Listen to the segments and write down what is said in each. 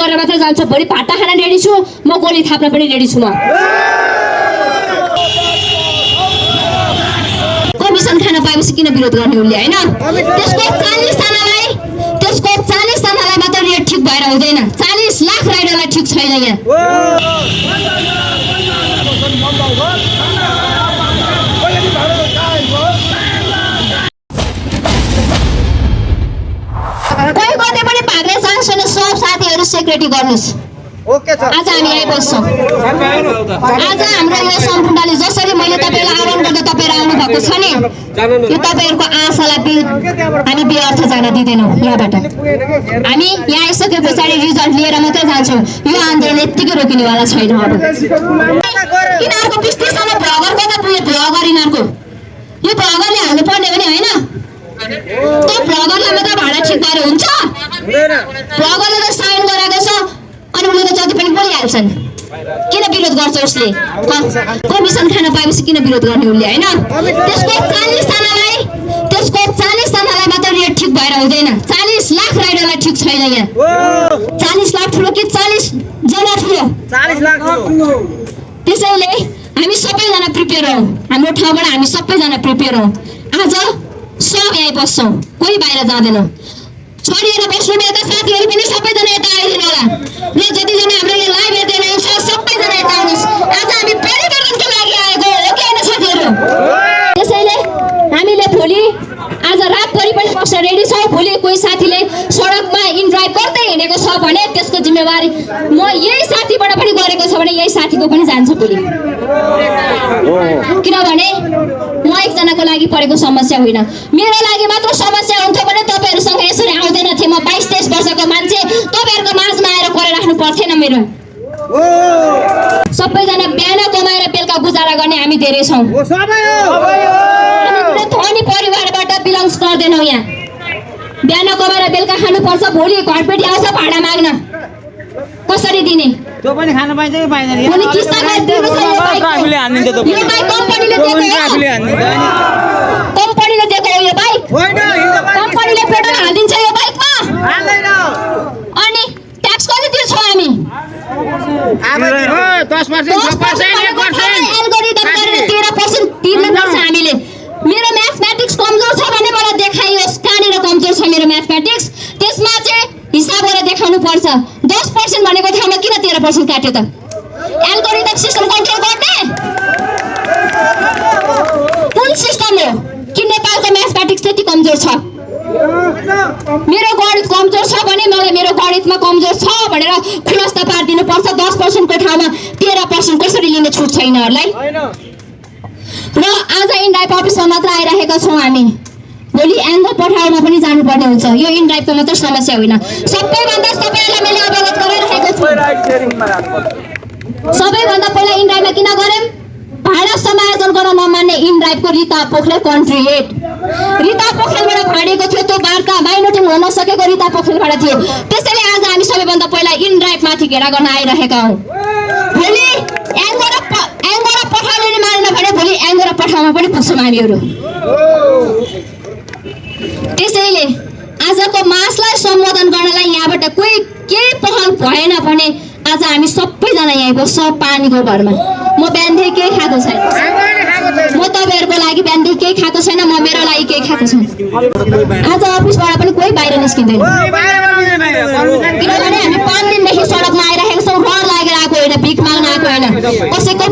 गरेर मात्रै जान्छु भोलि भाटा खान रेडी छु म गोली थाप्न पनि रेडी छु म कमिसन खान पाएपछि किन विरोध गर्ने उनले हैन त्यसको 40 जनालाई मात्र रेट ठिक भएर हुँदैन 40 लाख राइडरलाई ठिक छैन यहाँ कोही कतै पनि भाग्ने चान्स छैन सब साथीहरु सेक्युरिटी गर्नुस् ओके छ आज हामी यही बस्छौं आज हाम्रो यो सम्पूर्णले जसरी मैले तपाईलाई आह्वान गर्दा तपाईहरु आउनु भएको छ नि यो तपाईहरुको आशालाई हामी व्यर्थ जान दिदैनौं यहाँबाट हामी यहाँ आइसके पछाडी रिजल्ट लिएर मात्रै जान्छौं यो आन्दोलन यतिकै रोकिनेवाला छैन अब यिनीहरुको विश्लेषण भ्लगर कता पुग्यो भ्लगर यिनीहरुको यो भ्लगरले हाल्नु पर्ने पनि हैन त्यो भ्लगरलाई मात्र भाडा ठिक गरेर हुन्छ हुँदैन भ्लगरले त साइन गराएको छ अनि उले त जति पनि बोलिहाल्छन् किन विरोध गर्छ उसले कमिसन खान पाएपछि किन विरोध गर्ने उनले हैन त्यसको 40 जनालाई मात्र रेट ठिक भएर हुँदैन 40 लाख राइडरलाई ठिक छैन यहाँ 40 लाख ठुलो कि 40 जना ठुलो 40 लाख त्यसैले हामी सबैजना प्रिपेयर हौ हाम्रो ठाउँबाट हामी सबैजना प्रिपेयर हौ आज सब यहाँ बस्छौं कोही बाहिर जाँदैनौं छोडिएर बस्नु यता साथीहरु पनि सबैजना यता आइदिनु होला र जतिजना हाम्रो यो लाइभ हेर्दै हुनुहुन्छ सबैजना यता आउनुस् आज हामी परिवर्तनको लागि आएको हो कि हैन साथीहरु त्यसैले हामीले भोलि आज रातभरि पनि बस्न रेडी छौं भोलि कोही साथीले सडकमा इन ड्राइभ गर्दै हिँडेको छ भने त्यसको जिम्मेवारी म यही साथीबाट पनि गरेको छ भने यही साथीको पनि जान्छ भोलि किनभने म एकजनाको लागि परेको समस्या होइन मेरो लागि मात्र समस्या हुन्थ्यो भने तपाईहरुसँग यसरी आउँदैन थिए म 22-23 वर्षको मान्छे तपाईहरुको माझमा आएर करे राख्नु पर्थेन मेरो सबैजना बिहान कमाएर बेलुका गुजारा गर्ने हामी धेरै छौं सबै हो हामी धनी परिवारबाट बिलोङ्स गर्दैनौं यहाँ बिहान कमाएर बेलुका खानु पर्छ भोलि घरपेटी आउँछ भाडा माग्न कसरी दिने त्यो पनि खान पाइन्छ कि पाइदैन भोलि किस्तामा दिनु छ यो बाइक ट्राफिकले हान्दिन्छ त्यो यो बाइक कम्पनीले दिएको हो ट्राफिकले हान्दिन्छ कम्पनीले दिएको हो यो बाइक होइन कम्पनीले पेट्रोल हाल्दिन्छ यो बाइकमा हाल्दैन अनि ट्याक्स कति तिर्छौं हामी अब 10% 6% 1% एल्गोरिदम गरेर 13% तिर्नु पर्छ हामीले मेरो म्याथमेटिक्स कमजोर छ भने मलाई देखाइयोस् कहाँनिर कमजोर छ मेरो म्याथमेटिक्स त्यसमा चाहिँ हिसाब गरेर देखाउनु पर्छ 10% भनेको ठाउँमा किन 13% काट्यो त एल्गोरिदम सिस्टम कन्ट्रोल गर्ने कुन सिस्टम हो कि नेपालको म्याथमेटिक्स त्यति कमजोर छ मेरो गणित कमजोर छ भने मलाई मेरो गणितमा कमजोर छ भनेर खुलासा पारिदिनु पर्छ 10% को ठाउँमा 13% कसरी लिने छुट छैन हरुलाई र आज इन्ड्राइभ अफिसमा मात्र आइराखेका छौं हामी भोलि एङ्गो पठाउमा पनि जानुपर्ने हुन्छ यो इन्ड्राइभको मात्र समस्या होइन सबैभन्दा सबैलाई मैले अवगत गराइरहेको छु सबैभन्दा पहिला इन्ड्राइभमा किन गरेम भाडा समायोजन गर्न नमान्ने इन्ड्राइभको रिता पोखरेल कन्ट्री हेड रिता पोखरेलबाट भाडेको थियो त्यो वार्ता माइनोटिङ हुन नसकेको रिता पोखरेलबाट थियो त्यसैले आज हामी सबैभन्दा पहिला इन्ड्राइभ माथि घेरा गर्न आइरहेका हौं भोलि एङ्गो र पठाउले मानेन भने भोलि एङ्गो र पठाउमा पनि पुग्छौं हामीहरु त्यसैले आजको मासलाई सम्बोधन गर्नलाई यहाँबाट कोही केही पहल भएन भने आज हामी सबैजना यहाँ बस्छौं पानीको घरमा म बिहानदेखि केही खाएको छैन म तपाईहरुको लागि बिहानदेखि केही खाएको छैन म मेरो लागि केही खाएको छैन आज अफिसबाट पनि कोही बाहिर निस्किँदैन किनभने हामी 5 दिनदेखि सडकमा आइरहेका छौं डर लागेर आएको होइन भिख माग्न आएको होइन कसैको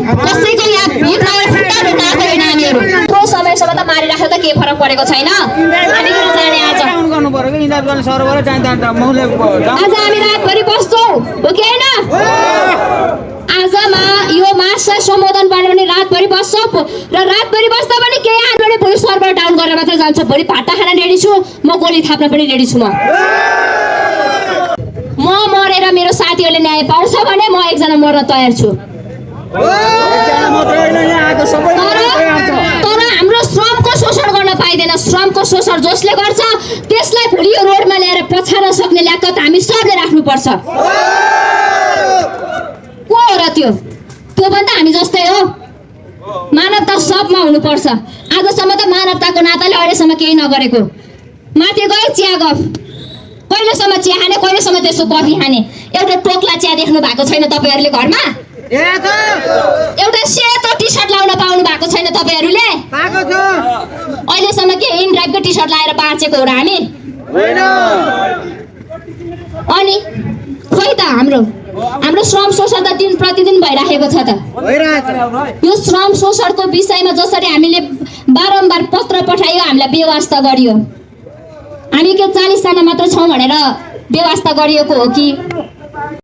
यहाँ भिख मागेर खुट्टा ढोक्न आएको होइन हामीहरु को समयसम्म त मारिराखेर त केही फरक परेको छैन हामी किन जाने आज गर्नु पर्यो कि इन्डाइभ गर्ने सर्भर जान्छ मौले आज हामी रातभरि बस्छौं हो कि हैन आजमा यो मासलाई सम्बोधन गर्न पनि रातभरि बस्छौं र रातभरि बस्दा पनि केही आन्दोलन भोलि सर्भर डाउन गरेर मात्र जान्छ भोलि भाटा खान रेडी छु म गोली थाप्न पनि रेडी छु म मरेर मेरो साथीहरुले न्याय पाउँछ भने म एकजना मर्न तयार छु तर हाम्रो श्रमको शोषण गर्न पाइदैन श्रमको शोषण जसले गर्छ त्यसलाई भोलि यो रोडमा ल्याएर पछाड्न सक्ने ल्याकत हामी सबले राख्नु पर्छ को हो र त्यो भन्दा हामी जस्तै हो मानवता सबमा हुनु पर्छ आजसम्म त मानवताको नाताले अहिलेसम्म केही नगरेको माथि गए चिया गफ कहिलेसम्म चिया खाने, कहिलेसम्म त्यसको कफी खाने? एउटा टोक्ला चिया देख्नु भएको छैन तपाईँहरूले घरमा? एउटा सेतो टी सर्ट लाउन पाउनु भएको छैन तपाईँहरूले? अहिलेसम्म के इन ड्राइभको टी सर्ट लाएर बाँचेको हो र हामी? अनि खोइ त हाम्रो श्रम शोषण त दिन प्रतिदिन भइराखेको छ त। यो श्रम शोषणको विषयमा जसरी हामीले बारम्बार पत्र पठाइयो, हामीलाई बेवास्ता गरियो। हामी के 40 जना मात्र छौँ भनेर बेवास्ता गरिएको हो कि